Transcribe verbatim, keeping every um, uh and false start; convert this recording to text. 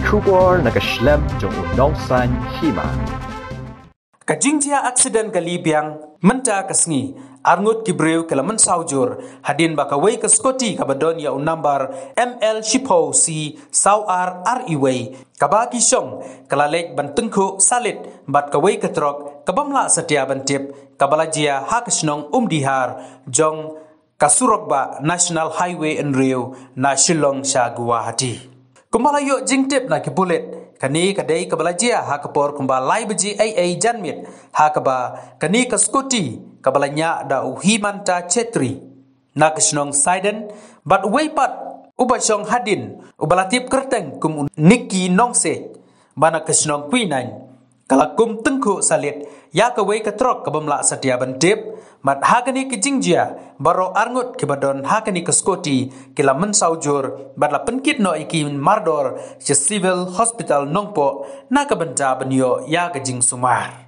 Khubor na ka shlem jong u nongsan hima. Ka jingjia aksiden ka Libiang mynta ka sngi, arngut ki briew ki la mynsaw jur hadien ba kawei ka skuti kaba don ïa u nambar M L shiphew C saw ar ar iwei, kaba ki shong ka la leit ban tyngkhuh salit bad kawei ka trok kaba ym lah satia ban tip, kaba la jia ha ka shnong Umdihar jong ka surok ba National Highway hynriew na Shillong sha Guwahati. Kumba la ïoh jingtip na ki pulit, kane ka dei kaba la jia ha ka por kumba lai baje eiei janmiet, ha kaba kane ka skuti kaba la ñiah da u Himanta Chetri na ka shnong Saiden, bad uwei pat uba shong hadien uba la tip kyrteng kum u Nicky Nongsiej ba na ka shnong Kwinaiñ, ka la kum tyngkhuh salit ïa kawei ka trok kaba ym lah satia ban tip. Bad ha kane ka jingjia, baroh arngut kiba don ha kane ka skuti ki la mynsaw jur bad la pynkit noh ïa ki mardor sha Civil Hospital Nongpoh na ka bynta ban ïoh ïa ka jingsumar.